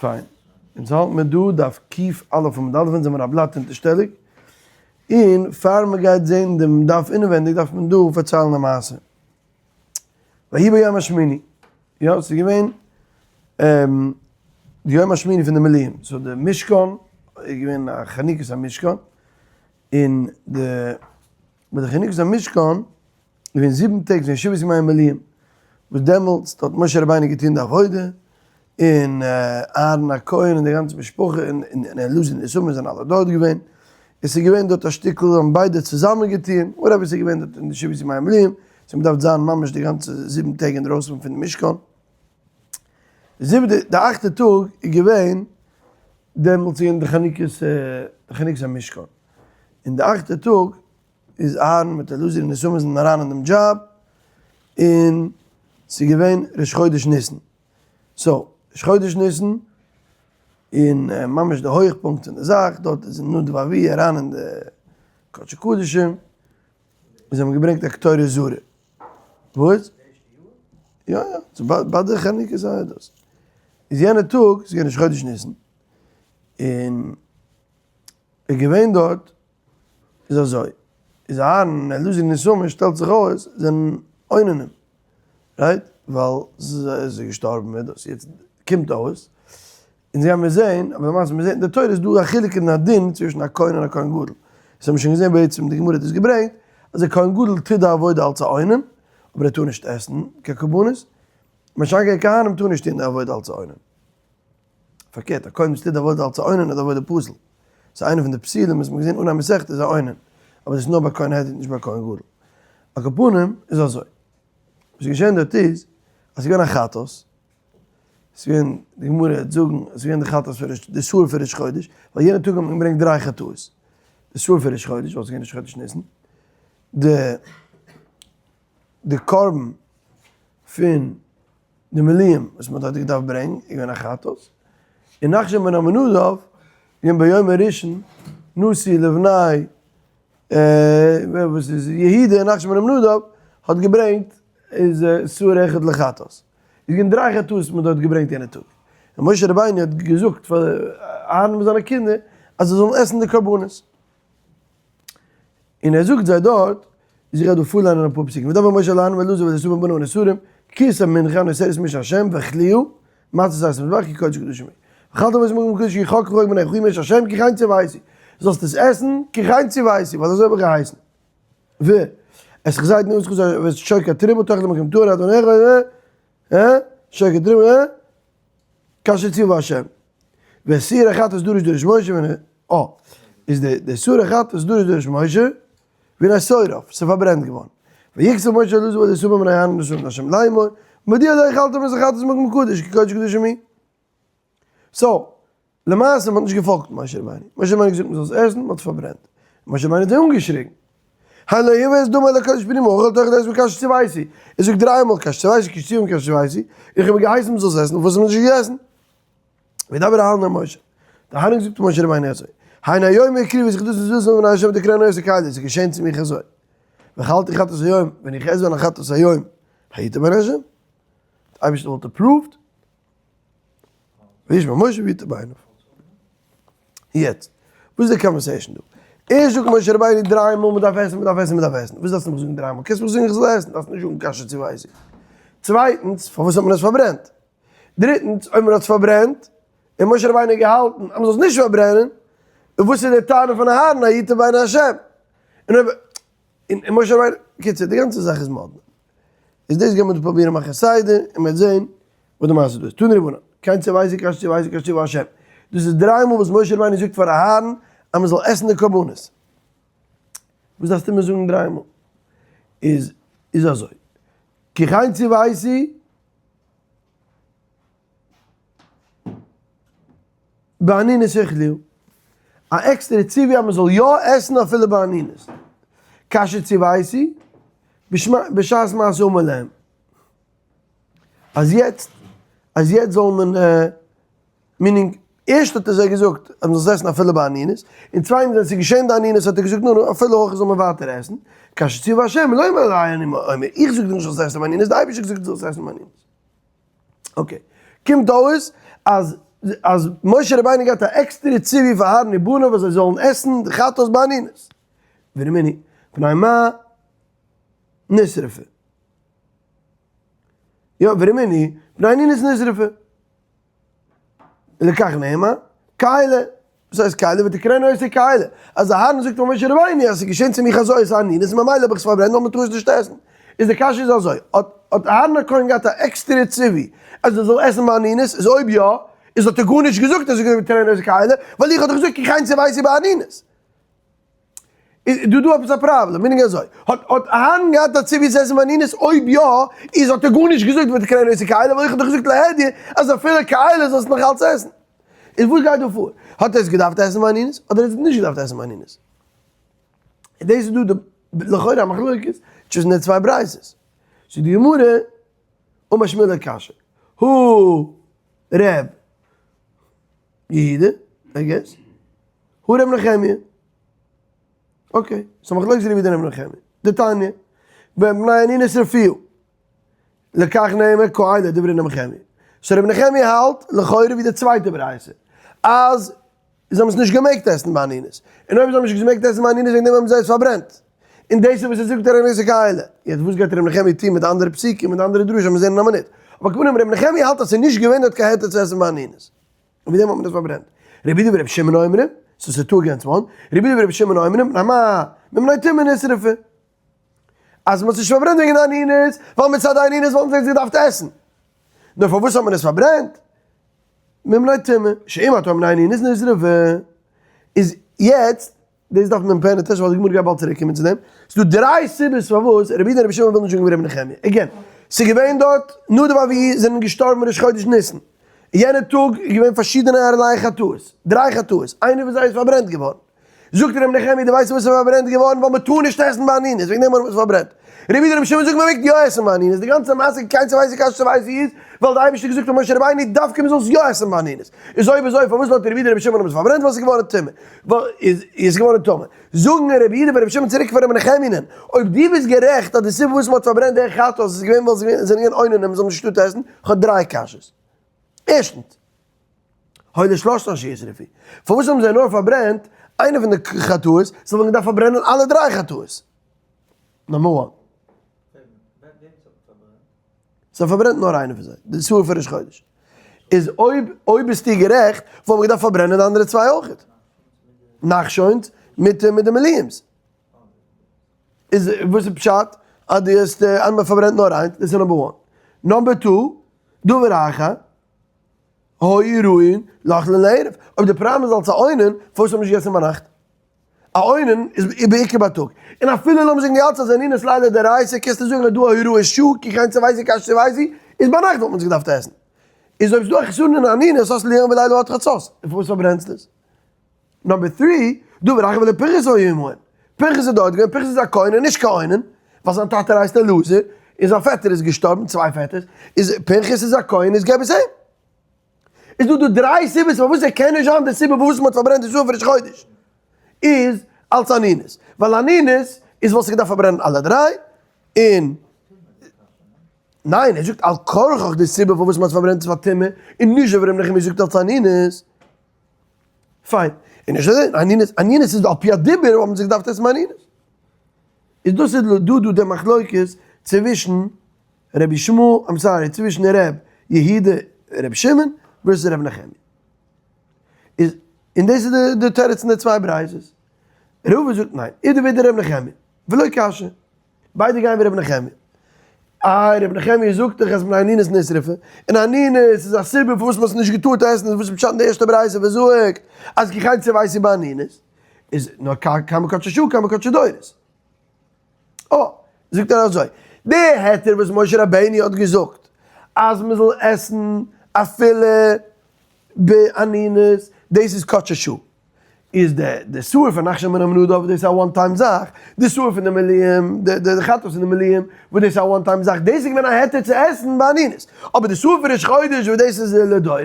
פיין. אונז האלט מיר דא דף קא עמוד א', אונז זעמיר א בלאט אונטערשטעליג. און פאר מען גייט זען דעם דף אינעווענדיג דארף מען דא פארציילן א מעשה. ויהי ביום השמיני, יא ס'איז געווען די יום השמיני פון די מילואים, so די משכן איז געווען א חנוכת המשכן, און די ביי די חנוכת המשכן געווען זיבן טעג פון שבעת ימי המילואים, וואס דעמאלטס האט משה רבינו געטון די עבודה, און אהרן הכהן און די גאנצע משפחה און אלעזר און איתמר זענען אלע דארט געווען, עס איז געווען דארט א שטיקל, זיי האבן ביידע צוזאמען געטון, whatever ס'איז געווען דארט אין די שבעת ימי המילואים, זיי האבן געדארפט זיין ממש די גאנצע זיבן טעג אינדרויסן פון די משכן. די זיבעטע, די אכטע טאג איז געווען דעמאלטס איז געווען די חנוכת, די חנוכת המשכן, און די אכטע טאג איז אהרן מיט אלעזר און איתמר זענען אריין אין דעם דזשאב, און ס'איז געווען ראש חודש ניסן. so, ראש חודש ניסן, און ממש די הויכפונקט פון די זאך, דארט איז נדב ואביהוא אריין אין די קדשי קדשים, און זיי האבן געברענגט א קטורת זרה. וואס? יא יא, ביי די חנוכה זייער דאס. איז יענע טאג, ס'איז געווען ראש חודש ניסן, און איז געווען דארט איז אזוי, איז אהרן און אלעזר און איתמר שטעלט זיך אויס זענען אוננים, right? ווייל ס'איז געשטארבן מיט דאס, יעצט קומט אויס, אונז גיימיר זעהן, אבער למעשה מיר זעהן אין די תורה איז דא א חילוק אין א דין צווישן א כהן און א כהן גדול, דאס האבן מיר שוין געזעהן בעצם, די גמרא האט דאס געברענגט, אז א כהן גדול טוט די עבודה אלס א אונן, אבער ער טאר נישט עסן קיין קרבנות, משא"כ כהנים טאר נישט טון די עבודה אלס א אונן. פארקערט, א כהן וואס טוט די עבודה אלס א אונן איז די עבודה פסול. ס'איז איינע פון די פסולים וואס מ'האט געזען אן א מסכת איז א אונן. אבער דאס איז נאר ביי כהן הדיוט נישט ביי כהן גדול. על כל פנים איז אזוי. וואס איז געשען דארט איז, אז ס'איז געווען א חטאת, ס'איז געווען, די גמרא וועט זאגן, אז ס'איז געווען די חטאת פון ראש, די שעיר פון ראש חודש, ווייל יענע טאג האט מען געברענגט דריי חטאות. די שעיר פון ראש חודש, ווייל ס'איז געווען ראש חודש ניסן, די די קרבן פון די מילואים וואס מען האט דארט געדארפט ברענגן איז געווען א חטאת, און נחשון בן עמינדב געווען ביום הראשון נשיא לבני וואס איז יהודה, נחשון בן עמינדב האט געברענגט איז שעיר אחד לחטאת, איז געווען דריי חטאות וואס מען האט דארט געברענגט יענע טאג, און משה רבינו האט געזאגט פאר אהרן מיט זיינע קינדער אז זיי זאלן עסן די קרבנות. און ער זאגט זיי דארט, איז איך גיי דא פארליינען אפאר פסוקים, וידבר משה אל אהרן ואל אלעזר ואל איתמר בניו הנותרים, קחו את המנחה הנותרת משנה השם ואכלוה, מצות על המזבח כי קודש קדשים היא. ואכלתם אותה במקום קדוש כי חק חוק בני חי משנה השם כי כן צויתי. זאלסט עס עסן כי כן צויתי, ווייל אזוי האב איך געהייסן. ו. את כזית נאמנות ואת שוק התרומה תאכלו במקום טהור אדוניך, שוק התרומה, כאשר צוה השם. ואת שעיר החטאת דרש דרש משה ווען ער אה איז די די שעיר החטאת דרש דרש משה והנה שרף ס'איז פארברענט געווארן. ויקצוף משה אל אלעזר ואל איתמר בני אהרן הנותרים להשם לאמור מדוע לא אכלתם את החטאת במקום קדוש כי קודש קדשים היא. so למעשה מ'האט נישט געפאלגט משה רבינו. משה רבינו האט געזאגט מ'זאל עס עסן, מ'האט עס פארברענט. משה רבינו האט זיי אנגעשריגן. הלא הבא את דמה אל הקודש פנימה האכל תאכלו אותו כאשר צויתי. ער זאגט דריי מאל כאשר צויתי כאשר צויתי כאשר צויתי. איך האב געהייסן מ'זאל עס עסן, פארוואס האט מען נישט געגעסן? וידבר אהרן אל משה. דער אהרן זאגט צו משה רבינו אזוי, הנה היום יקריבו את חטאתי זאת לפני השם ותקראנה אותי כלי, עס איז געשען צו מיך אזוי. ואכלתי חטאת היום, ווען איך עס ווען א חטאת היום, הייתם בעיני השם? דער אייבערשטער וואלט approved? וישמע משה ויטה בעיניו. יעצט, וואס איז די conversation דא? ערשט זאגט משה רבינו דריי מאל מען דארף עסן, מען דארף עסן, מען דארף עסן. וואס דארפסטו מיך זאגן דריי מאל? קענסט מיך זאגן איך זאל עסן, דארפסט נישט זאגן כאשר צויתי. צווייטנס, פארוואס האט מען עס פארברענט? דריטנס, אויב מען האט עס פארברענט, און משה רבינו האט געהאלטן אז מען זאל עס נישט פארברענען, און וואס איז די טענה פון אהרן היטב בעיני השם? און אויב, און משה רבינו, קיצור, די גאנצע זאך איז מאדנע. איז דאס גיימיר דא פרובירן מאכן סדר, און מ'וועט זען וואס די מעשה דא איז. תנו רבנן, כן צויתי כאשר צויתי כאשר צוה השם. דאס איז דריי מאל וואס משה רבינו זאגט פאר אהרן אז מען זאל עסן די קרבנות. וואס דארפסטו מיר זאגן דריי מאל? איז איז אזוי, כי כן צויתי, באנינות אכלוהו, א עקסטערע ציווי אז מען זאל יא עסן אפילו באנינות. כאשר צויתי, בשעת מעשה אמור להם. אז יעצט, אז יעצט זאל מען, meaning, ערשט האט ער זיי געזאגט אז מען זאל עס עסן אפילו באנינות, און צווייטנס ווען עס איז געשען די אנינות האט ער געזאגט נו נו אפילו הכי זאל מען ווייטער עסן, כאשר צוה השם לאמר אלי אני אומר, איך זאג דיר נישט זאלסט עסן באנינות, די אייבערשטער האט געזאגט דו זאלסט עסן באנינות. okay, קומט אויס אז. אז משה רבינו געהאט א עקסטערע ציווי פאר אהרן ובניו אז זיי זאלן עסן די חטאת באנינות. ורמינהי, מפני מה נשרפה. יא, ורמינהי, מפני אנינות נשרפה. ולכך נאמר, כאלה, וואס הייסט כאלה? ותקראנה אותו כאלה. אז אהרן זאגט פאר משה רבינו אז ס'איז געשען צו מיך אזוי, ס'איז אנינות, ממילא האב איך עס פארברענט ווייל מ'טאר עס נישט עסן. איז די קשיא איז אזוי, האט האט אהרן הכהן געהאט א עקסטערע ציווי אז ער זאל עסן באנינות? איז אויב יא, איז האט ער גארנישט געזאגט אז ער איז ותקראנה אותו כאלה, ווייל איך האב דאך געזאגט כי כן צויתי באנינות. איז דא דא עפעס א פראבלעם? meaning אזוי, האט האט אהרן געהאט א ציווי צו עסן באנינות? אויב יא, איז האט ער גארנישט געזאגט ותקראנה אותו כאלה, ווייל איך האב דאך געזאגט להדיא אז אפילו כאלה זאלסטו נאך אלץ עסן. איז וואס גייט דא פאר? האט ער עס געדארפט עסן באנינות אדער האט ער עס נישט געדארפט עסן באנינות? און דאס איז דא די לכאורה א מחלוקת צווישן די צוויי ברייתות. זאגט די גמרא, אמר שמואל לא קשיא, הא ר' יהודה, I guess, הא ר' נחמיה. okay, so מחלוקת רבי יהודה און ר' נחמיה. דתניא, מפני אנינות שרפוה. לכך נאמר כאלה דברי ר' נחמיה. so ר' נחמיה האלט לכאורה ווי די צווייטע ברייתא, אז זיי האבן עס נישט געמעגט עסן באנינות, און אויב זיי האבן נישט געמעגט עסן באנינות וועגן דעם האבן זיי עס פארברענט. און דאס איז וואס ער זאגט ר' נחמיה כאלה. יעצט וואס גייט ר' נחמיה טון מיט די אנדערע פסוקים מיט די אנדערע דרשה מיר זעהן אין א מינוט. אבער כמובן ר' נחמיה האלט אז ס'איז נישט געווען דארט קיין היתר צו עסן באנינות. און ווי דעם האט מען עס פארברענט. רבי יהודה ורבי שמעון אומרים, so ס'איז two against one, רבי יהודה ורבי שמעון אומרים, מפני מה, מפני טומאה נשרפה. אז מ'האט עס נישט פארברענט וועגן די אנינות, ווייל מצד די אנינות וואלטן זיי עס געדארפט עסן. נאר פארוואס האט מען עס פארברענט? מפני טומאה, שאם אתה מפני אנינות נשרפה. איז יעצט, דאס דארף מען pay attention ווייל די גמרא גייט באלד צוריק קומען צו דעם. ס'איז דא דריי סיבות פארוואס רבי יהודה און רבי שמעון ווילן נישט זאגן ווי רבי נחמיה. again, ס'איז געווען דארט, נדב ואביהוא זענען געשטארבן ראש חודש ניסן. יענע טאג איז געווען פארשידענע ערליי חטאות, דריי חטאות, איינער פון זיי איז פארברענט געווארן. זאגט רבי נחמיה דו ווייסט פארוואס ס'איז פארברענט געווארן? ווייל מ'טאר נישט עסן באנינות, וועגן דעם האט מען עס פארברענט. רבי יהודה רבי שמעון זאגט מ'מעג יא עסן באנינות, די גאנצע מעשה כן צויתי כאשר צויתי איז ווייל די אייבערשטער האט געזאגט פאר משה רבינו דווקא מ'זאל עס יא עסן באנינות. איז אויב אזוי פארוואס לויט רבי יהודה רבי שמעון האט מען עס פארברענט ווייל ס'איז געווארן טמא. ווייל איז איז געווארן טמא. זאגן רבי יהודה ורבי שמעון צוריק פאר רבי נחמיה'נען, אויב דו ביסט גערעכט אז די סיבה וואס מ'האט פארברענט די חטאת איז געווען ווייל זיי זענען געווען אוננים און זיי האבן נישט געטארט עסן, כ'האב דריי קשיות. ערשטנס, הואיל לשלושתן שישרפו, פארוואס האבן זיי נאר פארברענט איינע פון די חטאות, זיי וואלטן געדארפט פארברענען אלע דריי חטאות. number one. זיי האבן פארברענט נאר איינע פון זיי, די שעיר פון ראש חודש. איז אויב אויב ביסטו גערעכט, וואלט מען געדארפט פארברענען די אנדערע צוויי אויכעט. נחשון'ס מיט מיט די מילואים'ס. איז וואס איז פשט אז דו האסט אז מען פארברענט נאר איינס? דאס איז number one. number two, דבר אחר, היו ראויין לאכלן לערב. אויב די פראבלעם איז אלס א אונן, פארוואס האט מען נישט געגעסן ביינאכט? א אונן איז בעיקר בייטאג. און אפילו לאמיר זאגן די האלטסט אז אנינות לילה דאורייתא, קענסטו זאגן אז דא הוראת שעה, כי כן צויתי כאשר צויתי, איז ביינאכט וואלט מען עס געדארפט עסן. איז אויב ס'דא א חסרון אין אנינות, האסטו ליום ולילה עד חצות. און פארוואס פארברענסטו עס? number three, דבר אחר ולא פנחס היה עמהם. פנחס איז דארט געווען, פנחס איז א כהן און נישט קיין אונן, ווייל זיין טאטע הייסט אלעזר, און זיין פעטער איז געשטארבן, צוויי פעטערס, איז פנחס איז א כהן איז געב עס אים. איז דא דא דריי סיבות פארוואס ער קען נישט זיין די סיבה פארוואס מען האט פארברענט די שעיר פון ראש חודש איז אלץ אנינות, ווייל אנינות איז וואלסטו געדארפט פארברענען אלע דריי, און ניין ער זאגט על כרחך די סיבה פארוואס מען האט פארברענט איז פאר טומאה, און נישט ווי ר' נחמיה זאגט אלץ אנינות. פיין. און נישט אזוי, אנינות, אנינות איז על פי הדיבור האבן זיי געדארפט עסן אנינות. איז דאס איז דא דא די מחלוקת צווישן רבי ישמעאל, I'm sorry, צווישן ר' יהודה רבי שמעון versus רבי נחמיה. איז, און דאס איז די תירוץ אין די צוויי ברייתות. רבא זאגט ניין, אידא ואידא רבי נחמיה, ולא קשיא. ביידע גייען ווי רבי נחמיה. איי רבי נחמיה זאגט דאך אז מפני אנינות נשרפה, און אנינות איז א סיבה פארוואס מ'האט עס נישט געטארט עסן, איז וואס איז פשט אין די ערשטע ברייתא וואס זאגט אז כי כן צויתי באנינות, איז נאר כמה קדשי שעה כמה קדשי דורות. אה, זאגט ער אזוי, די היתר וואס משה רבינו האט געזאגט אז מ'זאל עסן אפילו באנינות, דאס איז קדשי שעה. איז די די שעיר פון נחשון בן עמינדב דאס איז א one time זאך, די שעיר פון די מילואים, די די חטאת פון די מילואים, וואס דאס איז א one time זאך, דאס איז געווען א היתר צו עסן באנינות, אבער די שעיר פון ראש חודש וואס דאס איז לדורות,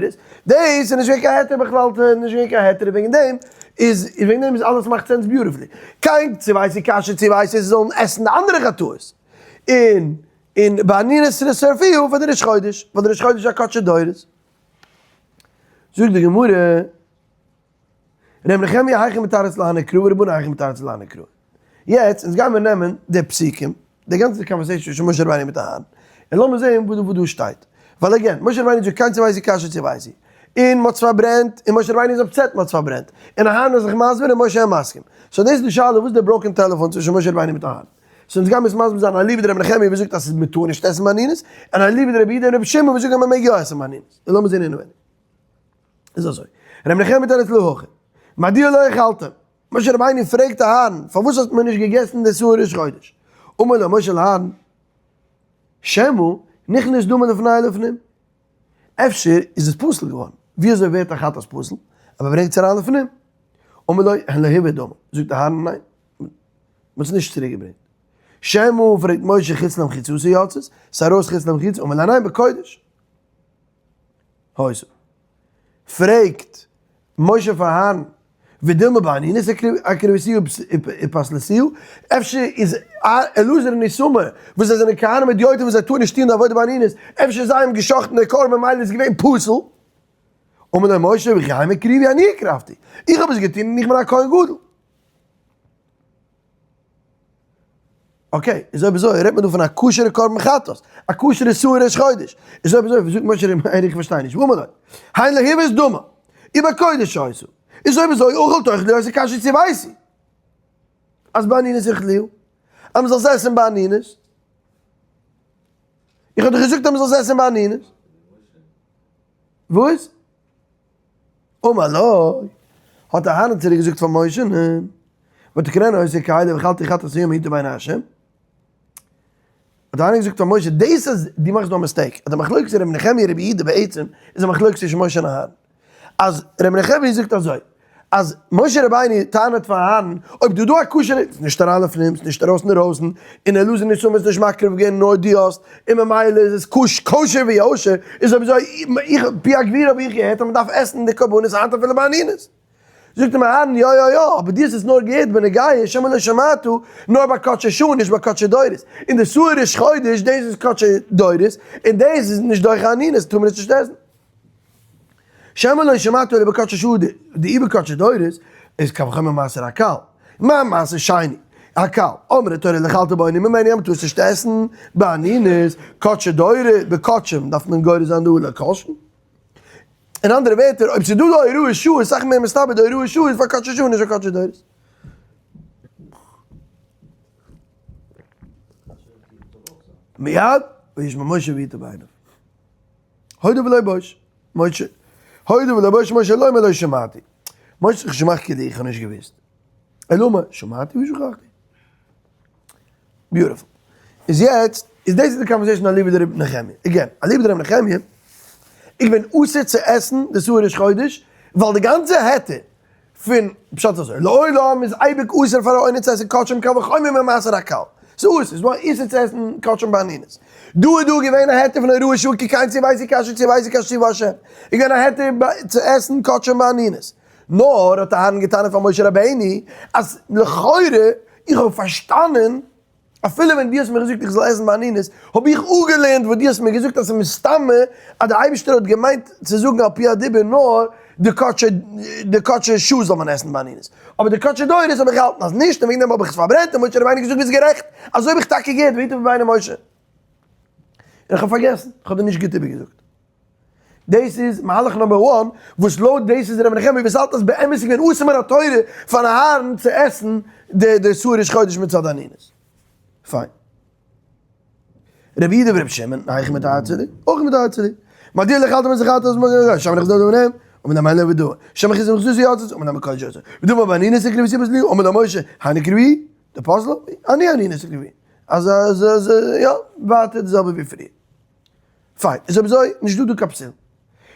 דאס איז נישט געווען קיין היתר בכלל, נישט געווען קיין היתר וועגן דעם איז וועגן דעם איז אלעס מאכט sense beautifully, כן צויתי כאשר צויתי זיי זאלן עסן די אנדערע חטאות, און און באנינות שרפוה פאר די ראש חודש, ווייל די ראש חודש איז א קדשי דורות. זאגט די גמרא, ר' נחמיה היכי מתרץ להני קראי ורבנן היכי מתרצי להני קראי. יעצט אונז גיימיר נעמען די פסוקים, די גאנצע conversation צווישן משה רבינו מיט אהרן, און לאמיר זעהן וואס דא שטייט. ווייל again, משה רבינו זאגט כן ציוויתי כאשר ציוויתי. און מ'האט עס פארברענט, און משה רבינו איז upset מ'האט עס פארברענט. און אהרן איז זיך מסביר און משה איז מסכים. so דאס איז די שאלה וואס איז די broken telephone צווישן משה רבינו מיט אהרן. so אונז גיימיר עס מסביר זיין אליבא דרבי נחמיה וואס זאגט אז מ'טאר נישט עסן באנינות, און אליבא דרבי יהודה און רבי שמעון וואס זאגן אז מ'מעג יא עסן באנינות. און לאמיר זעהן אינעווייניג. איז אזוי, רבי נחמיה מתרץ להכי, מדוע לא האכלתם? משה רבינו פרעגט אהרן, פארוואס האט מען נישט געגעסן די שעיר ראש חודש? אמר לו משה לאהרן, שמא נכנס דמה לפני ולפנים, אפשר איז עס פסול געווארן, ווי אזוי ווערט א חטאת פסול? אז מען ברענגט עס אריין לפנים. אמר לו, הן לא הובא דמה, זאגט אהרן, ניין, מען האט עס נישט צוריק געברענגט. שמא, פרעגט משה, חוץ למחיצתו יצאת, ס'איז ארויס חוץ למחיצה, אמר לו, ניין, בקודש. היתה. פרעגט משה פאר אהרן, ודילמא באנינות הקריבתיה ופסלתיה, אפשר איז אלעזר און איתמר וואס זיי זענען כהנים הדיוטים וואס זיי טארן נישט טון די עבודה באנינות, אפשר זיי האבן גע'שחט'ן די קרבן ממילא איז געווען פסול. אמר לו משה וכי הם הקריבו אני הקרבתי, איך האב עס געטון און איך בין א כהן גדול. okay, איז אויב אזוי רעדט מען דא פון א כשר'ע קרבן חטאת, א כשר'ע שעיר ראש חודש, איז אויב אזוי זאגט משה רבינו איך פארשטיי נישט, ואמר לו, הן לא הובא דמה, ובקודש היתה, איז אויב אזוי אכל תאכלו אותו כאשר ציוויתי, אז באנינות יאכלוהו, אז מ'זאל עס עסן באנינות, איך האב דאך געזאגט אז מ'זאל עס עסן באנינות, וואס? אמר לו, האט אהרן צוריק געזאגט פאר משה'ן, ותקראנה אותו כאלה ואכלתי חטאת היום היתה בעיני השם. האט אהרן געזאגט פאר משה, דאס אז דו מאכסט דא א mistake, אז די מחלוקת רבי נחמיה רבי יהודה בעצם איז א מחלוקת צווישן משה און אהרן. אז רבי נחמיה זאגט אזוי, אז משה רבינו טענה'ט פאר אהרן, אויב דא דא א כשר'ע, ס'איז נישט אריין לפנים, ס'איז נישט ארויס אינדערויסן, און אלעזר נישט איז נישט מקריב געווען נאר דו האסט, און ממילא איז עס כשר ויושר, איז אויב אזוי, איך, פי הגבורה האב איך געהערט אז מ'דארף עסן די קרבנות היינט אפילו באנינות. זאגט אים אהרן, יא יא יא, אבער דו האסט עס נאר געהערט בנוגע שמא לא שמעת, נאר ביי קדשי שעה נישט ביי קדשי דורות, און די שעיר ראש חודש דאס איז קדשי דורות, און דאס איז נישט דוחה אנינות, טאר מען עס נישט עסן. שמא לא שמעת אלא בקדשי שעה דאי בקדשי דורות איז קל וחומר מעשר הקל. מה מעשר שני? הקל. אמרה תורה לא אכלת באונין ממנו אז מ'טאר עס נישט עסן באנינות, קדשי דורות, בקדשים דארף מען גורס זיין דא לא כל שכן. אין אנדערע ווערטער אויב ס'איז דא דא הוראת שעה איז סאך מער מסתבר די הוראת שעה איז פאר קדשי שעה נישט פאר קדשי דורות. מיד וישמע משה ויטב בעיניו. הודה ולא בוש, משה, הודה ולא בוש משה לומר לא שמעתי. משה איך שמעך כדי איך האב נישט געוויסט. אלא מה, שמעתי ושכחתי. beautiful. איז יעצט, איז דאס איז די conversation אליבא דרבי נחמיה. again, אליבא דרבי נחמיה, איך בין אסור צו עסן די שעיר ראש חודש, ווייל די גאנצע היתר פון פשט אזוי, לעולם איז אייביג אסור פאר א אונן צו עסן קדשים קל וחומר ממעשר הקל. ס'איז אסור, ס'איז נאר איסור צו עסן קדשים באנינות. דא איז דא געווען א היתר פון הוראת שעה כי כן ציוויתי כאשר ציוויתי כאשר ציווה השם. איז געווען א היתר צו עסן קדשים באנינות. נאר האט אהרן געטענה'ט פאר משה רבינו אז לכאורה איך האב פארשטאנען אפילו ווען דו האסט מיר געזאגט איך זאל עסן באנינות, האב איך אפגעלערנט וואס דו האסט מיר געזאגט אז ס'איז מסתמא אז דער אייבערשטער האט געמיינט צו זאגן על פי הדיבור נאר די קדשי די קדשי שעה זאל מען עסן באנינות, אבער די קדשי דורות האב איך געהאלטן אז נישט און וועגן דעם האב איך עס פארברענט און משה רבינו געזאגט ביסט גערעכט, אזוי האב איך טאקע געהערט ויטב בעיני משה. און איך האב פארגעסן, איך האב דיר נישט גוט איבערגעזאגט. דאס איז מהלך number one, וואס לויט דאס איז רבי נחמיה וואס האלט אז באמת איז געווען אסור מן התורה פאר אהרן צו עסן די די שעיר ראש חודש מצד אנינות. פיין. רבי יהודה ורבי שמעון, היכי מתרצי להו? אויך מתרצי להו. מדוע לא אכלתם את החטאת שמא נכנס דמה לפנים, אמר להם הן לא הובא דמה, שמא חוץ למחיצתו יצאת, אמר להם בקודש היתה. ודילמא באנינות הקריבתיה ופסלתיה, אמר לו משה, הן הקריבו, דפסלה, אני אנינות הקריבו. אז אז אז יא, ווייטער די זעלבע ווי פריער. פיין, איז אויב אזוי נישט דא דא קיין פסול.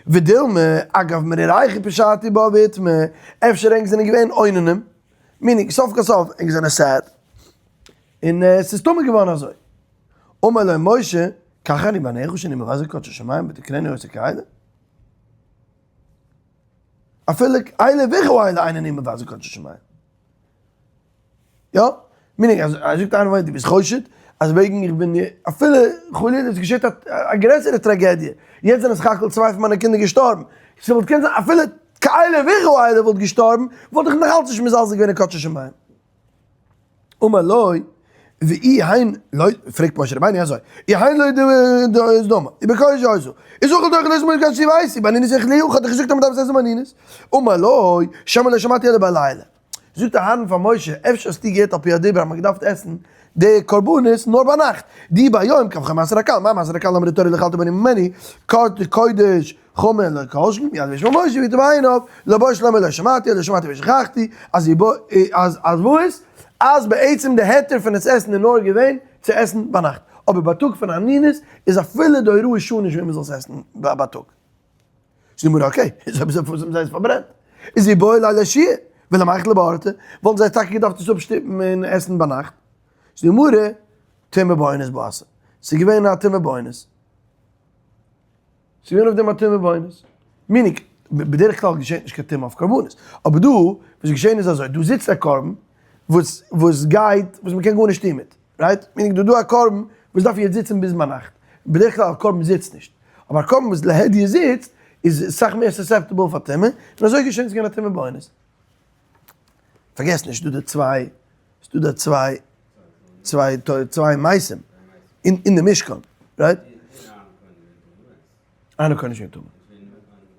ודילמא, אגב מרירייכי פשעתי בה ואיתמר, אפשר ענק זענען געווען אוננים, meaning סוף כל סוף ענק זענען sad, און עס איז טמא געווארן אזוי. אמר לו משה, כך אני בעיניך שאני מבזה קדשי שמים ותקראנה אותו כאלה? אפילו אלה וכאלה אין אני מבזה קדשי שמים. יא? meaning אז ער זאגט איינער דו ביסט חושד אז אז וועגן איך בין אפילו חלילה עס געשעט א גרעסערע טראגעדיע, יעצט זענען סך הכל צוויי פון מיינע קינדער געשטארבן, ס'וואלט קען זיין אפילו כאלה וכאלה וואלט געשטארבן, וואלט איך נאכאלץ נישט מזלזל געווען אין קדשי שמים. אמר לו, ואי הן לא, פרעגט משה רבינו אזוי, אי הן לא דדמא, ובקודש עשו, איז אוכל תאכל עשו מנין קדשי ועשי, באנינות איך לי, האט ער געזאגט אז מ'דארף עס עסן באנינות, אמר לו, שמא לא שמעתי אלא בלילה. זאגט אהרן פאר משה, אפשר האסטו געהערט על פי הדיבור אז מ'האט געדארפט עסן די קרבנות נאר ביינאכט, די ביום כבכם מעשר הקל, מה מעשר הקל למה די תורה לא אכלת בני ממני, קודש חמור לא כל שכן, מיד וישמע משה ויטב עיניו, לבוש למה לא שמעתי, אלא שמעתי ושכחתי, אז אז אז וואס? אז בעצם די היתר פון עס עסן איז נאר געווען צו עסן ביינאכט, אבער בייטאג פון אנינות איז אפילו די הוראה שעה נישט ווען מ'זאל עס עסן בייטאג. זאגט די גמרא okay, איז אויב אזוי פארוואס האבן זיי עס פארברענט? איז איבעי לילה שיעור, ולמיכל לבערתא, וואלטן זיי טאקע געדארפט עס אפשטופן און עסן ביינאכט. זאגט די גמרא, טומאה באונס באתא, ס'איז געווען א טומאה באונס. ס'איז געווען אויף דעם א טומאה באונס. meaning, בדרך כלל געשעט נישט קיין טומאה אויף קרבנות. אבער דא, וואס איז געשען איז אזוי, דא זיצט א קרבן, וואס וואס גייט, וואס מ'קען גארנישט טון מיט. right? meaning דא דא א קרבן וואס דארף יעצט זיצן ביז ביינאכט. בדרך כלל א קרבן זיצט נישט. אבער א קרבן וואס להדיא זיצט, איז סאך מער susceptible פאר טומאה, און אזוי געשען ס'איז געווען א טומאה באונס. פארגעס נישט, ס'דא דא צוויי, ס'דא דא צוויי, צוויי, צוויי מתים אין אין די משכן, right? איינער קען נישט ווערן טמא.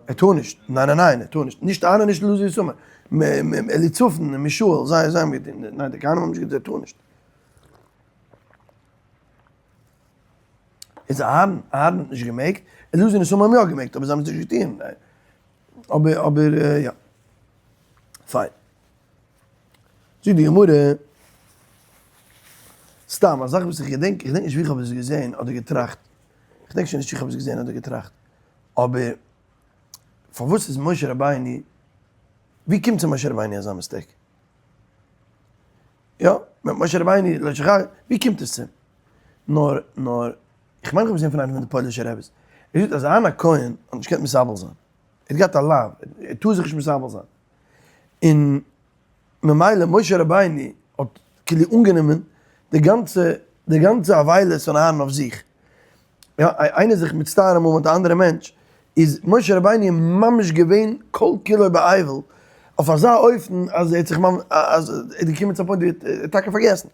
ער טאר נישט, ניין ניין ניין, ער טאר נישט, נישט אהרן נישט אלעזר איתמר, אליצפן און מישאל, זיי זיי האבן געטון, ניין די כהנים האבן נישט געטון, ער טאר נישט. איז אהרן, אהרן האט נישט געמעגט, אלעזר און איתמר האבן יא געמעגט, אבער זיי האבן עס נישט געטון, אבער אבער יא. פיין. זאגט די גמרא, סתם א זאך וואס איך געדענק, איך געדענק נישט ווי איך האב עס געזען אדער געטראכט, איך געדענק שוין נישט צו איך האב עס געזען אדער געטראכט, אבער פארוואס איז משה רבינו, ווי קומט צו משה רבינו אזא mistake? יא, משה רבינו, לא שכח, ווי קומט עס צו? נאר, נאר, איך מיין איך האב געזען פון איינע פון די פוילישע רעביס, ער זאגט אז אהרן הכהן האט נישט געקענט מתאבל זיין, ער האט געהאט א לאו, ער טאר זיך נישט מתאבל זיין, און ממילא משה רבינו האט כאילו אנגענומען די גאנצע די גאנצע אבילות פון אהרן אויף זיך, יא איינער זיך מצטער אמאל מיט א אנדערע מענטש, איז משה רבינו ממש געווען כל כולו באבל אויף אזא אופן אז ער האט זיך ממש אז ער איז געקומען צו א point ווי ער האט טאקע פארגעסן.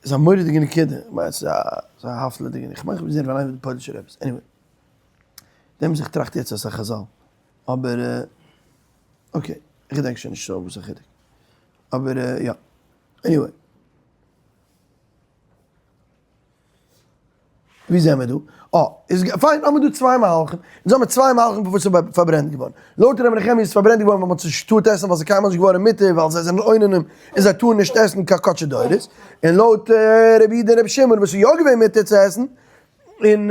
איז א מורא'דיגע נקודה, כ'מיין ס'איז א הפלא'דיגע, כ'מיין כ'האב געזען פון איינער פון די פוילישע רעביס, anyway, דעם וואס איך טראכט יעצט אסאך חזל, אבער okay, איך געדענק שוין נישט so וואס א חילוק, אבער יא, anyway. ווי זעמער דא? אה, איז פיין, האמיר דא צוויי מהלכים, אונז האמיר צוויי מהלכים פארוואס ס'איז פארברענט געווארן. לויט ר' נחמיה איז עס פארברענט געווארן ווייל מ'האט עס נישט געטארט עסן ווייל ס'איז קיינמאל נישט געווארן מותר ווייל זיי זענען אוננים און זיי טארן נישט עסן קיין קדשי דורות. און לויט רבי יהודה און רבי שמעון וואס איז יא געווען מותר צו עסן, און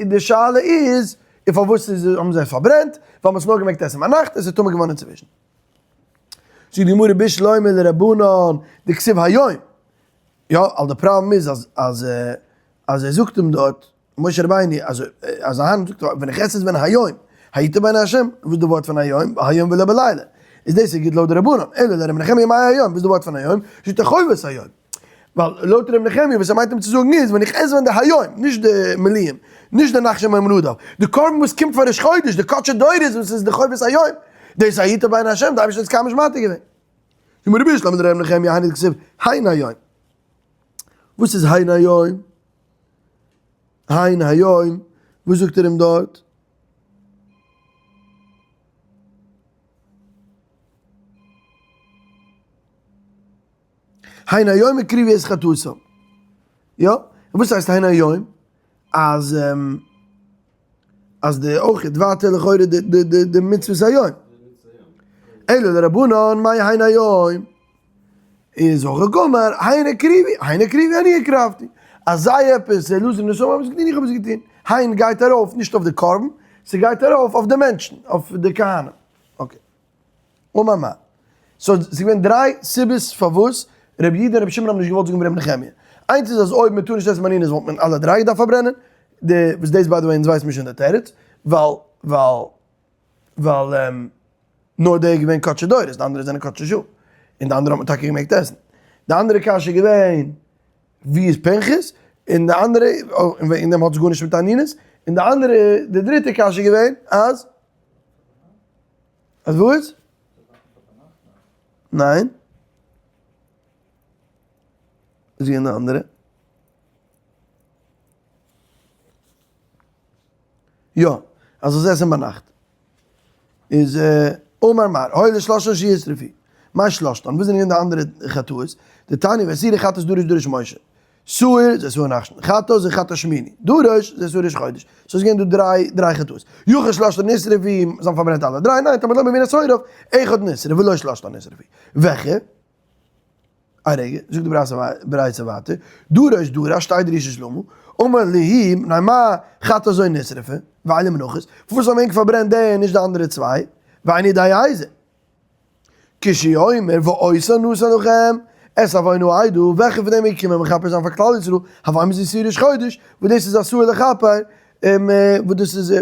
די שאלה איז און פארוואס איז האבן זיי עס פארברענט, ווייל מ'האט עס נאר געמעגט עסן ביינאכט, עס איז טמא געווארן אינצווישן. זאגט די גמרא בשלמא לרבנן דכתיב היום, יא, ווייל די פראבלעם איז אז אז אז ער זאגט אים דארט, משה רבינו, אז אז אהרן זאגט ווען איך עס עס ווען היום, היית בעיני השם, וואס איז די ווארט פון היום, היום ולא בלילה, איז דאס איז גוט לויט די רבנן, אלא לרבי נחמיה מאי היום, וואס איז די ווארט פון היום, זאגט ער חובת היום. ווייל לויט ר' נחמיה וואס ער מיינט אים צו זאגן איז, ווען איך עס ווען די היום, נישט די מילואים, נישט די נחשון בן עמינדב, די קרבן וואס קומט פאר ראש חודש, די קדשי דורות וואס איז די חובת היום, דאס היית בעיני השם, די אייבערשטער האט עס קיינמאל נישט מתיר געווען. זאגט מיר רבי שלמה דר' נחמיה היינו דכתיב הן היום. וואס איז הן היום? הן היום, וואס זאגט ער אים דארט? הן היום הקריבו את חטאתם. יא? וואס הייסט הן היום? אז אז די אויך ווייטער לכאורה די די די די מצוות היום. אלא לרבנן מאי הן היום? איז הכי קאמר הן הקריבו, הן הקריבו אני הקרבתי. אז זיי עפעס אלעזר און איתמר האבן עס געטון איך האב עס געטון. הן גייט ארויף נישט אויף די קרבן, ס'גייט ארויף אויף די מענטשן, אויף די כהנים. okay. אמר מר. so ס'איז געווען דריי סיבות פארוואס רבי יהודה און רבי שמעון האבן נישט געוואלט זאגן ווי רבי נחמיה. איינס איז אז אויב מ'טאר נישט עסן באנינות וואלט מען אלע דריי געדארפט פארברענען, די וואס דאס by the way אונז ווייסן מיר שוין די תירוץ, ווייל ווייל ווייל נאר די איז געווען קדשי דורות, די אנדערע זענען קדשי שעה, און די אנדערע האט מען טאקע געמעגט עסן. די אנדערע קשיא איז געווען. ווי איז פנחס? און די אנדערע, און וועגן דעם האט עס גארנישט מיט אנינות, און די אנדערע, די דריטע קשיא איז געווען אז, אז וואס? ניין. וואס איז געווען די אנדערע? יא, אז זאלסט עסן ביינאכט. איז אמר מר, הואיל ושלשתן שישרפו. מאי שלשתן? וואס זענען געווען די אנדערע חטאות? דתניא ועשירי חטאת דרש דרש משה. שעיר זה שעיר נחשון. חטאת זה חטאת שמיני. דרש זה שעיר ראש חודש. סאו עס איז געווען דא דריי דריי חטאות. יכול שלשתן נשרפו, זיי האבן פארברענט אלע דריי, ניין, תלמוד לומר והנה שעיריו, אחד נשרף ולא שלשתן נשרפו. וועלכע? א רגע, זאגט די ברייתא ווייטער, דרש דרש שתי דרישות למה, אמר להו מפני מה חטאת זו נשרפה, ואלו מנחות, פארוואס האבן ענק פארברענט די און נישט די אנדערע צוויי, ואיני יודע איזה. כשהוא אומר ואותן נתן לכם את עוון העדה, וועלכע פון דעם איז געקומען מכפר זיין פאר כלל ישראל, הוי מזה שעיר ראש חודש, וואס דאס איז אסור לכפר, וואס דאס איז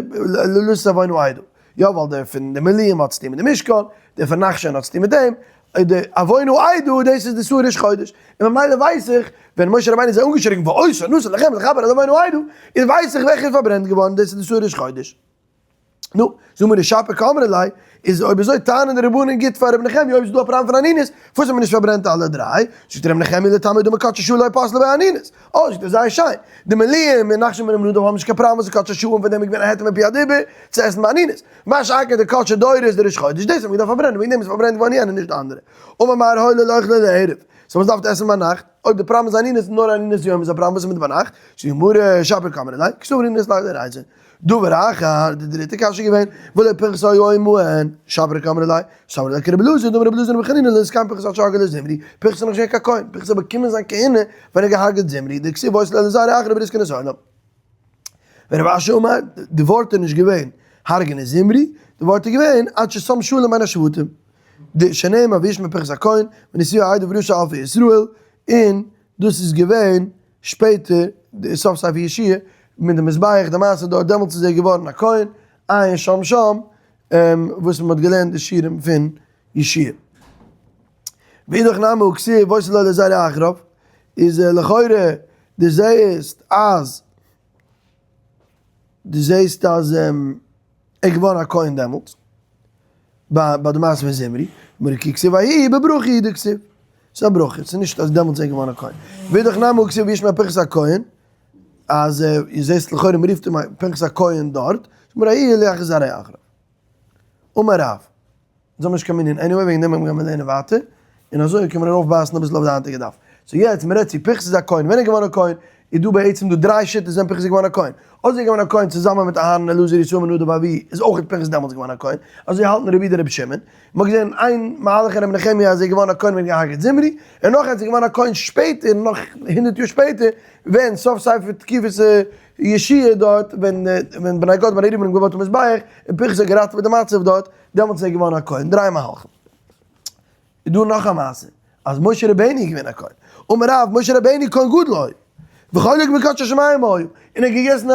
לשאת עוון העדה. יא ווייל דער פון די מילואים האט צוטון מיט די משכן, דער פון נחשון האט צוטון מיט דעם, די עוון העדה דאס איז די שעיר ראש חודש, און ממילא ווייס איך ווען משה רבינו איז זיי אנגעשריגן ואותן נתן לכם לכפר על עוון העדה, איז ווייס איך וועלכע איז פארברענט געווארן, דאס איז די שעיר ראש חודש. נו, זאג מיר שפיר קאמרי ליה, איז אויב אזוי טענה'ן די רבנן גוט פאר רבי נחמיה אויב איז דא א פראבלעם פון אנינות, פארוואס האט מען נישט פארברענט אלע דריי? זאגט רבי נחמיה לטעמיה דאמר קדשי שעה לא פסלה ביה אנינות. אה, זאגט ער זייער שיין. די מילואים און נחשון בן עמינדב האבן נישט קיין פראבלעם וואס איז קדשי שעה און פון דעם איז געווען א היתר מפי הדיבור צו עסן ביי אנינות. מה שאין כן די קדשי דורות די ראש חודש דאס האט מען געדארפט פארברענען וועגן דעם איז פארברענט געווארן יענע נישט די אנדערע. אמר מר הואיל ולא אוכלי לערב. סאו וואס דארף עסן ביינאכט? אויב די פראבלעם איז אנינות נאר אנינות יום איז א פראבלעם וואס איז מיט ביינאכט? זאגט די גמרא שפיר קאמרי ליה קסבר אנינות לילה דאורייתא. דבר אחר, די דריטע קשיא איז געווען, ולא פנחס היה עמהן, שפיר קאמרי ליה, סבר לה כרבי אלעזר, דאמר רבי אלעזר ברבי חנינא לא נתכהן פנחס עד שהרגו לזמרי, פנחס איז נאך נישט געווען קיין כהן, פנחס האט באקומען זיין כהונה ווען ער האט געהארגעט זמרי, דכתיב והיתה לו לזרעו אחריו ברית כהונת עולם. ורב אשי אמר, די ווארט איז נישט געווען הרג'נען זמרי, די ווארט איז געווען עד ששם שלום בין השבטים, שנאמר וישמע פנחס הכהן ונשיאי העדה וראשי אלפי ישראל, און דאס איז געווען שפעטער, די סוף ספר יהושע, מיט די מזבח, די מעשה דארט, דעמאלטס איז ער געווארן א כהן, עיין שם שם, וואס מען האט געלערנט די שיעורים פון יהושע. ואידך נמי הא כתיב והיתה לו לזרעו אחריו, איז לכאורה דו זעהסט אז, דו זעהסט אז ער איז געווארן א כהן דעמאלטס, ביי די מעשה פון זמרי, גמרא כי כתיב ההיא בברכה הוא דכתיב, ס'איז א ברכה, ס'איז נישט אז דעמאלטס איז ער געווארן א כהן. ואידך נמי הא כתיב וישמע פנחס הכהן, אז איר זעסט לכאורה מ'רופט אים פנחס הכהן דארט, גמרא ההיא לאחר זרעו אחריו. אמר רב, אונז האבן נישט קיין מנין anyway וועגן דעם גיימיר לערנען ווייטער, און אזוי קען מען ארויפבייסן אביסל אויף די היינטיגע דף. so יעצט מ'רעדט צו פנחס איז א כהן, ווען איז געווארן א כהן? איז דא בעצם דא דריי שיטות ווען פנחס איז געווארן א כהן. אדער איז ער געווארן א כהן צוזאמען מיט אהרן אלעזר ישראל נדב ואביהוא איז אויך פנחס דעמאלטס געווארן א כהן, אזוי האלטן רבי יהודה רבי שמעון. מ'האט געזען איין מהלך אין רבי נחמיה אז ער איז געווארן א כהן ווען ער האט געהארגעט זמרי, און נאך איינס איז געווארן א כהן שפעטער נאך הונדערט יאר שפעטער ווען סוף ספר תקופת יהושע דארט ווען ווען בני גד ובני ראובן האבן געבויט א מזבח און פנחס האט געראטעוועט די מצב דארט, דעמאלטס איז ער געווארן א כהן, דריי מהלכים. איז דא נאך א מעשה אז משה רבינו איז געווען א כהן, אמר רב משה רבינו כהן גדול היה וחולק בקדשי שמים היה, און ער האט געגעסן א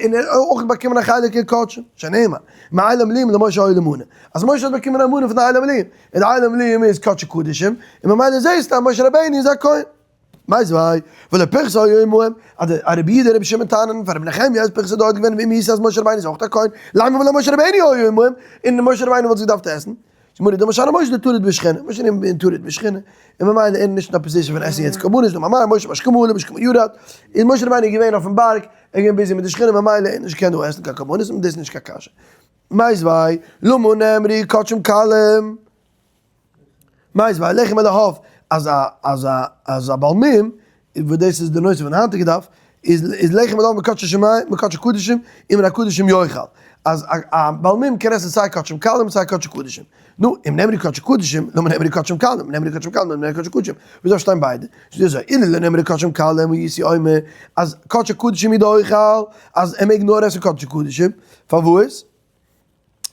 און ער האט אויך באקומען א חלק אין קדשים, שנאמר מאיל המילואים למשה היה למנה, אז משה האט באקומען א מנה פון די איל המילואים, און די איל המילואים איז קדשי קדשים, און ממילא זעסטו אז משה רבינו איז א כהן. מיתיבי, ולא פנחס היה עמהם, אז די רבי יהודה רבי שמעון טענה'ן פאר רבי נחמיה אז פנחס איז דארט געווען ואם איז אז משה רבינו איז אויך א כהן, למה ולא משה רבינו היה עמהם, און משה רבינו וואלט זיך געדארפט עסן. זאגט גמרא דאמר שאני משה דטריד בשכינה, משה איז געווען טרוד בשכינה, און ממילא ער איז נישט אין א position פון עסן יעצט קרבנות, דאמר מר משה בהשכמה עלה ובהשכמה ירד, איז משה רבינו געווען אויפן בארג, ער איז געווען busy מיט די שכינה ממילא ער האט נישט געקענט דא עסן קיין קרבנות, און דאס איז נישט קיין קשיא. מיתיבי, למה נאמרו קדשים קלים? מיתיבי, לחם על האף, אז א אז א אז א בעל מום, וואס דאס איז די נושא פון די היינטיגע דף, איז איז לחם על האף מקדשי שמים מקדשי קדשים ומן הקדשים יאכל, אז א א בעל מום קען עסן סיי קדשים קלים סיי קדשי קדשים. נו, אם נאמרו קדשי קדשים, למה נאמרו קדשים קלים, אם נאמרו קדשים קלים, למה נאמרו קדשי קדשים? ווי זאל שטיין ביידע? ס'איז אזוי, אילו לא נאמרו קדשים קלים הייתי אומר, אז קדשי קדשים הוא דאוכל, אז ער מעג נאר עסן קדשי קדשים, פארוואס?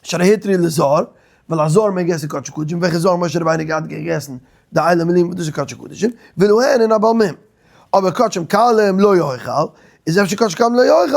שהרי הותרו לזר, ווייל א זר מעג עסן קדשי קדשים, וועלכע זר משה רבינו געהאט געגעסן די איל המילואים וואס דאס איז קדשי קדשים, ולהן און א בעל מום. אבער קדשים קלים לא יאכל, איז אפשר קדשים קלים לא יאכל.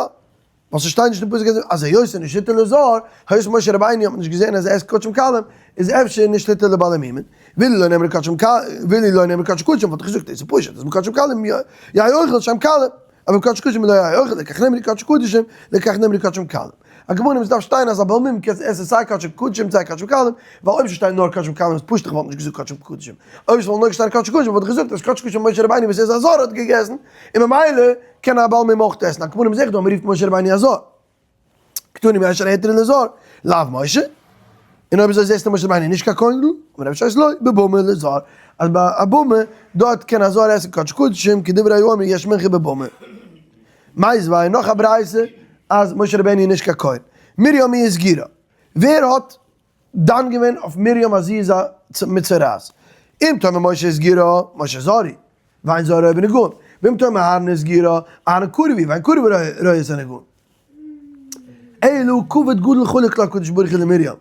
ווייל ס'שטייט נישט אין פסוק אז היות ס'איז נישט היתר לזר, היות משה רבינו האט מען נישט געזען אז ער עסט קדשים קלים, איז אפשר נישט היתר לבעלי מומין. ואילו לא נאמר קדשים קלים, ואילו לא נאמר קדשי קדשים וואלט איך געזאגט דאס איז פשוט אז בקדשים קלים יהא אוכל שהם קלים, אבער בקדשי קדשים לא יהא אוכל לכך נאמרו קדשי קדשים, לכך נאמרו קדשים קלים. על כל פנים עס דארף שטיין אז א בעל מום קען עסן סיי קדשי קדשים סיי קדשים קלים, ווייל אויב ס'שטייט נאר קדשים קלים איז פשוט איך וואלט נישט געזאגט קדשים קדשים. אויב ס'וואלט נאר געשטאנען קדשי קדשים וואלט איך געזאגט אז קדשי קדשים משה רבינו וואס איז א זר האט געגעסן, און ממילא קען א בעל מום אויך עסן. על כל פנים זעה איך דא אז מ'רופט משה רבינו א זר. קתני מישר היתר לזר, לאו משה. און אויב אזוי זעסטו משה רבינו נישט קיין כהן גדול, אמר רבי ששת לא, בבמה לזר, אז ביי א במה, דארט קען א זר עסן קדש קדשים, כדברי האומר יש מנחה בבמה. מיתיבי, נאך א ברייתא, אז משה רבינו איז נישט קיין כהן. מרים מי הסגירה. ווער האט דן געווען אויף מרים אז זי איז א מצורעת? אם תאמר משה הסגירה, משה זר הוא, ואין זר רואה בנגעים. ואם תאמר אהרן הסגירה, אהרן קרוב הוא, ואין קרוב רואה את הנגעים. אלא כבוד גדול חלק לה הקדוש ברוך הוא למרים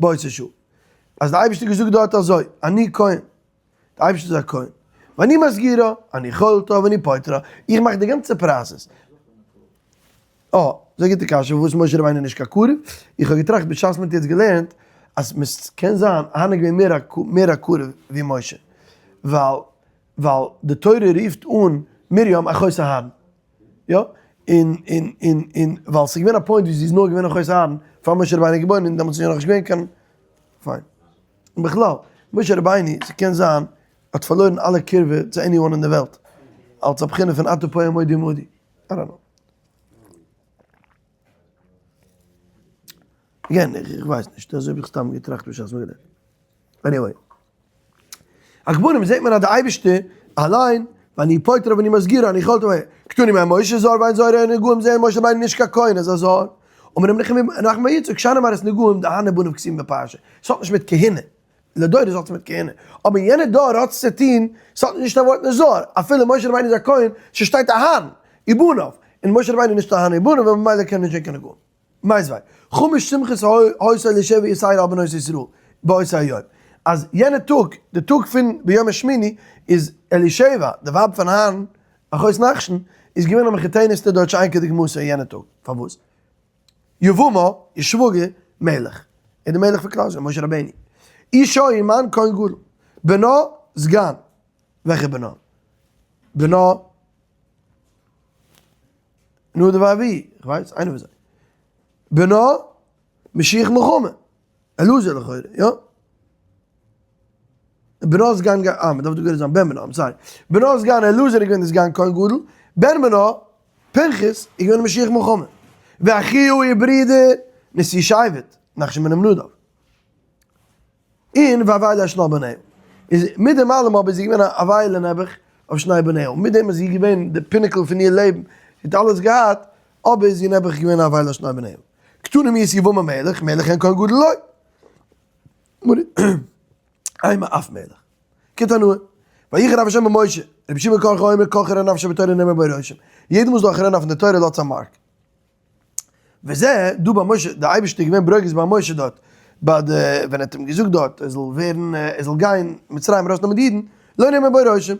באותה שעה. אז די אייבערשטער האט געזאגט דארט אזוי, אני כהן, די אייבערשטער איז א כהן, ואני מסגירה, אני חולטה ואני פוטרה, איך מאך די גאנצע process. אה, זייער גוטע קשיא, פארוואס משה רבינו איז נישט קיין קרוב? איך האב געטראכט בשעת מען האט יעצט געלערנט, אז קען זיין אהרן איז געווען מער א קרוב ווי משה, ווייל ווייל די תורה רופט אן מרים אחות אהרן, יא, און און און און ווייל ס'איז געווען א point ווי זי איז נאר געווען אחות אהרן פאר משה רבינו איז געבוירן און דעמאלטס איז נאכנישט געווען קיין, פיין. און בכלל, משה רבינו, ס'קען זיין, האט פארלוירן אלע קירבה צו anyone אין די וועלט, אלס א בחינה פון אתה פה עמוד עמדי. I don't know. Again, איך ווייס נישט, אזוי האב איך סתם געטראכט בשעת מ'האט גערעדט. Anyway. על כל פנים זעט מען אז די אייבערשטער אליין, ואני פוטרה ואני מסגירה, אני חולטה, קתני מה משה זר ואין זר רואה נגעים זעהן משה רבינו נישט קיין כהן איז א זר, אמר רבי נחמן בר יצחק שאני מראות נגעים דהני בניו כתובים בפרשה, ס'האט נישט מיט כהונה, לדורות האט עס מיט כהונה, אבער אין יענע דור האט עס צו טוהן, ס'האט נישט א ווארט נזור, אפילו משה רבינו איז א כהן, ס'שטייט אהרן ובניו, און משה רבינו איז נישט אהרן ובניו און ממילא קען נישט זיין קיין נגעים. מיתיבי, חמש שמחות היתה אלישבע יתירה על בנות ישראל באותו היום, אז יענע טאג, די טאג פון ביום השמיני, איז אלישבע, די ווייב פון אהרן, אחות נחשון, איז געווען א מחותנת'טע דארט שאין כדוגמתו יענע טאג, פארוואס? יבמה, איר שוואגער, מלך, איז די מלך פון כלל ישראל, משה רבינו. אישה איר מאן כהן גדול, בנו סגן, וועלכע בנו? בנו נדב ואביהוא, איך ווייס, איינער פון זיי. בנו משיח מלחמה, אלעזר לכאורה, יא? בנו סגן, אה, מ'דארף דא גורס זיין בן בנו, I'm sorry. בנו סגן אלעזר איז געווען די סגן כהן גדול, בן בנו, פנחס, איז געווען משיח מלחמה. ואחיו איר ברודער, נשיא שבט, נחשון בן עמינדב. און ואבילה על שני בניה. איז מיט דעם אלעם אבער איז זי געווען א אבילה נעבעך אויף שני בניה. מיט דעם איז זי געווען די pinnacle פון איר לעבן, זי האט אלעס געהאט, אבער איז זי נעבעך געווען א אבילה על שני בניה. קתני מיהת יבמה מלך, מלך אין כהן גדול לא. אימא אף מלך. כתנאי. ויחר אף השם במשה. רבי שמעון בן קרחה אומר כל חרון אף שבתורה נאמר בו רושם. יעדע מאל ס'דא א חרון אף אין די תורה לאזט א mark. וזה, דא ביי משה, די אייבערשטער איז געווען ברוגז ביי משה דארט, ביי די, ווען ער האט אים געזאגט דארט ער זאל ווערן, ער זאל גיין מצרים ארויסנעמען די אידן, לא נאמר בו רושם.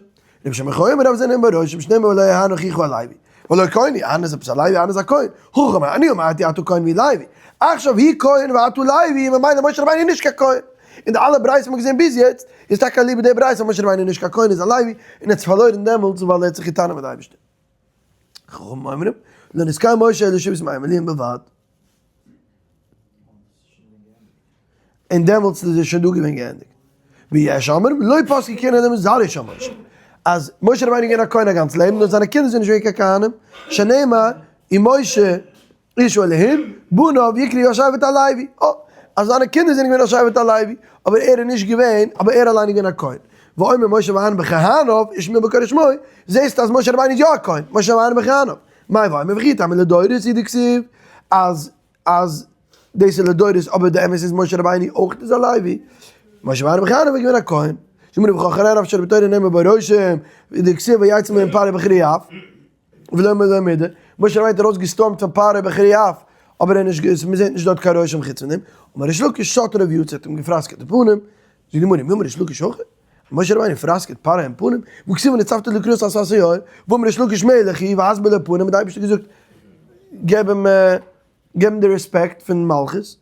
רבי שמעון בר יוחאי אומר אף זה נאמר בו רושם, שנאמר והלא אהרן אחיך הלוי, והלא כהן הוא, אהרן איז עפעס א לוי, אהרן איז א כהן, הכא אמר אני אמרתי אתה כהן והוא לוי, עכשיו הוא כהן ואתה לוי, ממילא משה רבינו איז נישט קיין כהן. און די אלע ברייתות וואס מ'האט געזען ביז יעצט, איז טאקע אליבא די ברייתא אז משה רבינו איז נישט קיין כהן איז א לוי, און ער האט זיך פארלוירן דעמאלטס ווייל ער האט זיך געטענה'ט מיט די אייבערשטער. חכמים אומרים, לא נתכהן משה אלא שבעת ימי המילואים בלבד. און דעמאלטס איז עס שוין דא געווען געענדיגט. ויש אומרים, לא פסקה כהונה אלא מזרעו של משה. אז משה רבינו איז געווען א כהן א גאנץ לעבן, נאר זיינע קינדער זענען נישט געווען קיין כהנים, שנאמר, ומשה איש האלהים, בניו יקראו שבט הלוי. אה, אז זיינע קינדער זענען געווען א שבט הלוי, אבער ער איז נישט געווען, אבער ער אליין איז געווען א כהן. ואומר משה ואהרן בכהניו, ושמואל בקוראי שמו, זעסטו אז משה רבינו איז יא א כהן, משה ואהרן בכהניו. מאי ואומר וכי תימא לדורות הוא דכתיב, אז אז דאס איז לדורות, אבער די אמת איז משה רבינו אויך איז א לוי. משה ואהרן בכהניו איז געווען א כהן. זאגט מיר ובכן רב שבתורה נאמר בו רושם, דכתיב ויצא מהם פרעה בחרי אף. ולא מלא מידה, משה רבינו האט ארויס געשטורמט פון פרעה בחרי אף, אבער ער נישט געוואוסט, מ'זעט נישט דארט קיין רושם חוץ פון דעם, אמר ריש לקיש סטרו ויצא האט אים געפראסקעט די פנים, זאגט די גמרא, מי אמר ריש לקיש הכי? משה רבינו פראסקעט פרעה אין פנים, והכתיב ונצבת לקרוא את עשת היאור, ואמר ריש לקיש מלך הוא והסבר לו פנים, האט די אייבערשטער געזאגט. געב אים געב אים די רעספעקט פון מלכות.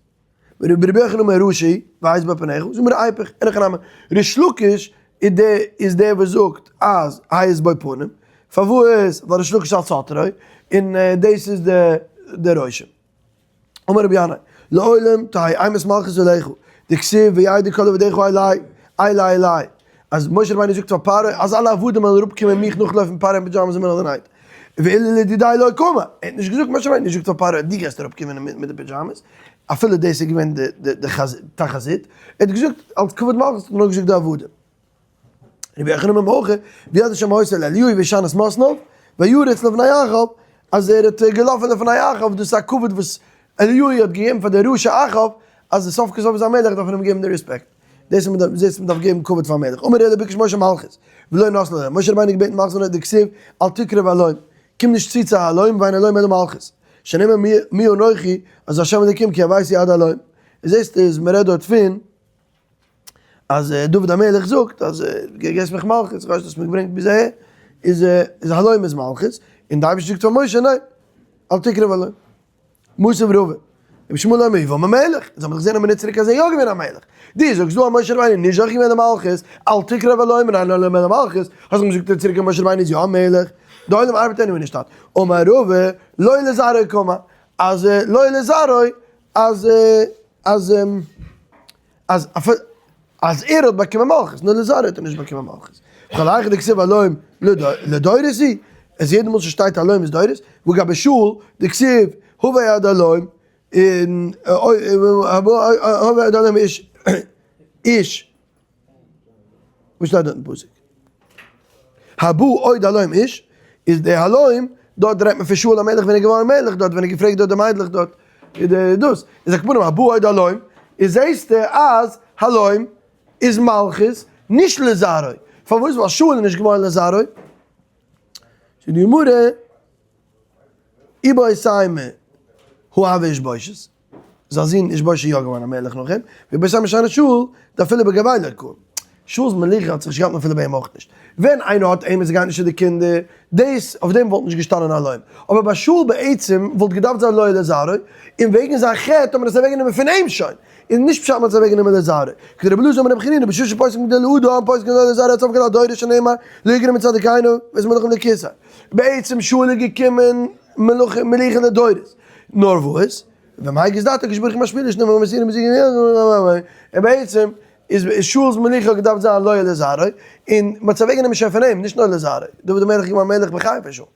רבי יוחנן אמר רשע והעז בו פניך, זאג מיר היפך, אין הכי נמי, ריש לקיש איז דער איז דער וואס זאגט אז העז בו פנים, פארוואס? ווייל ריש לקיש אלס סאטרוי, און דאס איז די רושם. אמר רבי ינאי, לעולם תהא אימת מלכות עליך, דכתיב וידע כל עבדיך אלי, אלי אלי, אז משה רבינו זאגט פאר פרעה אז אלע עבדים וועלן אראפקומען מיך נאכלויפן פרעה אין פידזשאמעס אין middle of the night, ואילו לדידיה לא קאמר, ער האט נישט געזאגט משה רבינו נישט געזאגט פאר פרעה דו גייסט אראפקומען מיט די פידזשאמעס, אפילו דאס איז געווען די תחזית, ער האט געזאגט אלס כבוד מלכות האט ער נאר געזאגט די עבדים. רבי יוחנן בן ברוך, ויד השם היתה אל אליהו וישנס מתניו, וירץ לפני אחאב, אז ער האט געלאפן לפני אחאב, דאס איז א כבוד וואס אליהו האט געגעבן פאר די רשע אחאב, אז סוף כל סוף איז א מלך דארף מען אים געבן די רעספעקט. דאס איז מען דארף געבן כבוד פאר מלך. אמר עולא ביקש משה מלכות, ולא נתנו לו, משה רבינו האט געבעטן מלכות און דכתיב אל תקרב הלום, קום נישט צו צו הלום ואין הלום אלא מלכות, שנאמר מי אנכי אז השם אלוקים כי הבאתי עד הלום. זעסט איז מען רעדט דארט פון אז דוד המלך זאגט אז געסט מיך מלכות, איך ווייס האסט מיך געברענגט ביז אהער, איז איז הלום איז מלכות, און די אייבערשטער זאגט פאר משה ניין, אל תקרב הלום. משה ורבא, רבי ישמעאל אומר יבם המלך, אונז האבן דאך געזען א מינוט צוריק אז ער איז יא געווען א מלך, דו זאגסט דא אז משה רבינו איז נישט זוכה געווען למלכות, אל תקרב הלום און אין הלום אלא מלכות, האסט דאך געזאגט צוריק אז משה רבינו איז יא א מלך, די עולם ארבעט anyway נישט דארט. אמר רבא, לא לזרעו קאמר, אז לא לזרעו אז אז אז אז ער האט באקומען מלכות, נאר לזרעו האט ער נישט באקומען מלכות. כל היכא דכתיב הלום לדורות היא, אז יעדע מאל ס'שטייט הלום איז דורות, וגבי שאול דכתיב הבא עד הלום, און הבא עד הלום איש איש וואס שטייט דארט אין פסוק? הבא עוד הלום איש, איז די הלום, דארט רעדט מען פון שאול המלך ווען ער איז געווארן מלך דארט, ווען ער האט געפרעגט דארט די מיידלעך דארט, איז די דאס, איז על כל פנים הבא עוד הלום, איז זעהסטו אז הלום איז מלכות, נישט לזרעו, פארוואס? ווייל שאול איז נישט געווארן לזרעו. זאגט די גמרא, איבעית אימא הא הוה איש בושת. זיין זון איש בושת איז יא געווארן א מלך נאך אים, ואיבעית אימא שאני שאול, דאפילו בגויה לא קאים. שאול'ס מלוכה האט זיך נישט געהאלטן אפילו ביי אים אויך נישט. ווען איינער האט אים און ס'גייט נישט צו די קינדער, דאס, אויף דעם וואלט נישט געשטאנען הלום. אבער ביי שאול בעצם וואלט געדארפט זיין לא לזרעו, און וועגן זיין חטא האט מען עס אוועקגענומען פון אים שוין, און נישט פשט מ'האט עס אוועקגענומען לזרעו. כדרבי אלעזר אמר רבי חנינא בשעה שפוסקין לאדם פוסקין לא לזרעו עד סוף כל הדורות שנאמר לא יגרע מצדיקינו ואת מלכים לכסא. בעצם שאול איז געקומען מלוכה לדורות. נאר וואס? ומהי גזדתו הקדוש ברוך הוא משפיל איש נאמר ומסירים מזיגים און בעצם איז שאול'ס מלוכה האט געדארפט זיין לא לזרעו, און מ'האט עס אוועקגענומען שוין פון אים, נישט נאר לזרעו, דוד המלך איז געווארן מלך בחייו פון שאול.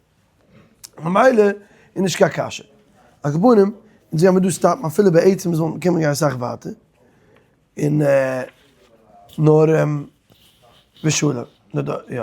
ממילא איז נישט קיין קשיא. על כל פנים, אונז גיימיר דא stop ן אפילו בעצם זאל מען קען מען גיין אסאך ווייטער, און נאר ושלום. יא.